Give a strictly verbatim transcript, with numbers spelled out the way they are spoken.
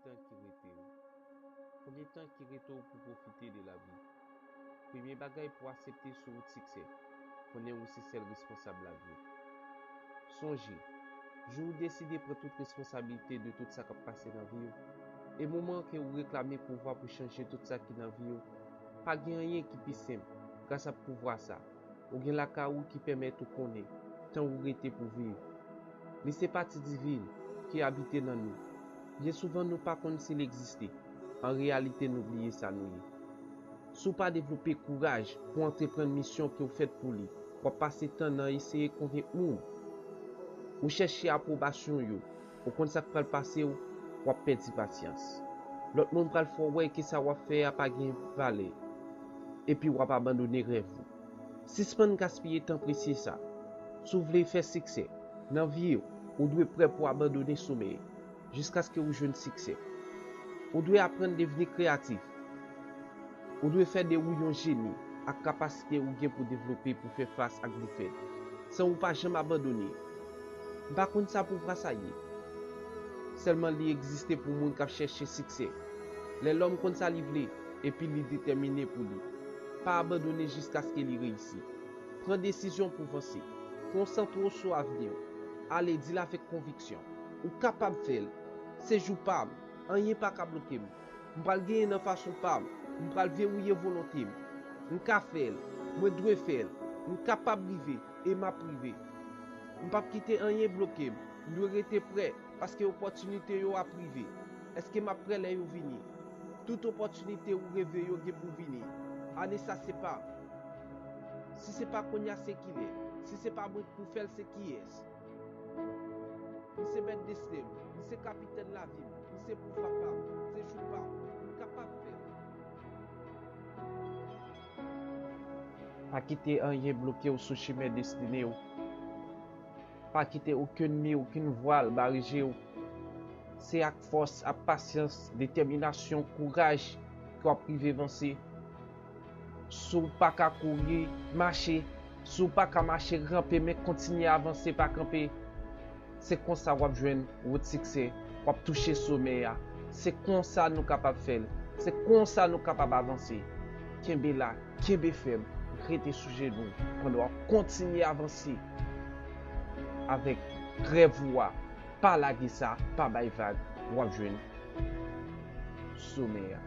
tan ki rete w? Konbyen tan ki rete w pou pwofite de lavi? Premye bagay pou aksepte sou wout siksè, konnen ou se sèl responsab lavi w. Sonje, jou w deside pran tout responsablite de tout sa k ap pase nan vi w, e moman ke ou reklame pouvwa pou chanje tout sa ki nan vi w, pa gen anyen ki pi senp gras a pouvwa sa. Ou gen lakay ou ki pèmèt ou konnen tan ou rete pou viv. Li se pati diven ki abite nan nou. Byen souvan nou pa konn si l egziste. An reyalite nou bliye sa nou ye. Si w pa devlope kouraj pou antreprann misyon ke w fèt pou li, w ap pase tan nan eseye konvenk moun. Ou chèche apwobasyon yo. Ou konn sa k pral pase w, w ap pèdi pasyans. Lòt moun pral fè w wè ke sa w ap fè a pa gen valè. Epi w ap abandone rèv ou. Sispann gaspiye tan presye sa. Si w vle fè siksè nan vi w, ou dwe prè pou abandone somèy jiskaske ou jwenn siksè. Ou dwe aprann devni kreyatif. Ou dwe fè de ou yon jeni ak kapasite ou gen pou devlope pou fè fas ak defèt, san ou pa janm abandone. M pa konn sa pouvwa sa ye. Sèlman li egziste pou moun k ap chèche siksè. Lè lòm konn sa li vle, epi li detèmine pou li. Pa abandone jiskaske li reyisi. Pran desizyon pou vanse. Konsantre w sou avni w. Ale, di l avèk konviksyon. Ou kapab fè l. Se jou pa m. Anyen pa ka bloke m. M pral genyen nan fason pa m. M pral verwouye volonte m. M ka fè l. Mwen dwe fè l. M kapab rive. E m ap rive. M p ap kite anyen bloke m. M dwe rete prè, paske opòtinite yo ap rive. Èske m ap prè lè yo vini? Tout opòtinite ou reve yo gen pou vini. Ane sa se pa m. Si se pa kounye a, se kilè? Si se pa mwen k pou fè l, se kiyès? M se mèt desten m. M se kapitèn lavi m. M se pouvwa pa m. Se jou pa m. M kapab fè l. Pa kite anyen bloke w sou chimen destine w. Pa kite okenn mi, okenn vwal bare je w. Se ak fòs, ak pasyans, detèminasyon, kouraj ke w ap rive vanse. Si w pa ka kouri, mache. Si w pa ka mache, ranpe, men kontinye avanse, pa kanpe. Se konsa w ap jwenn wout siksè, w ap touche somè a. Se konsa nou kapab fè l. Se konsa nou kapab avanse. Kenbe la, kenbe fèm, rete sou jenou pandan w ap kontinye avanse avèk rèv ou a. Pa lage sa, pa bay vag, w ap jwenn somè a.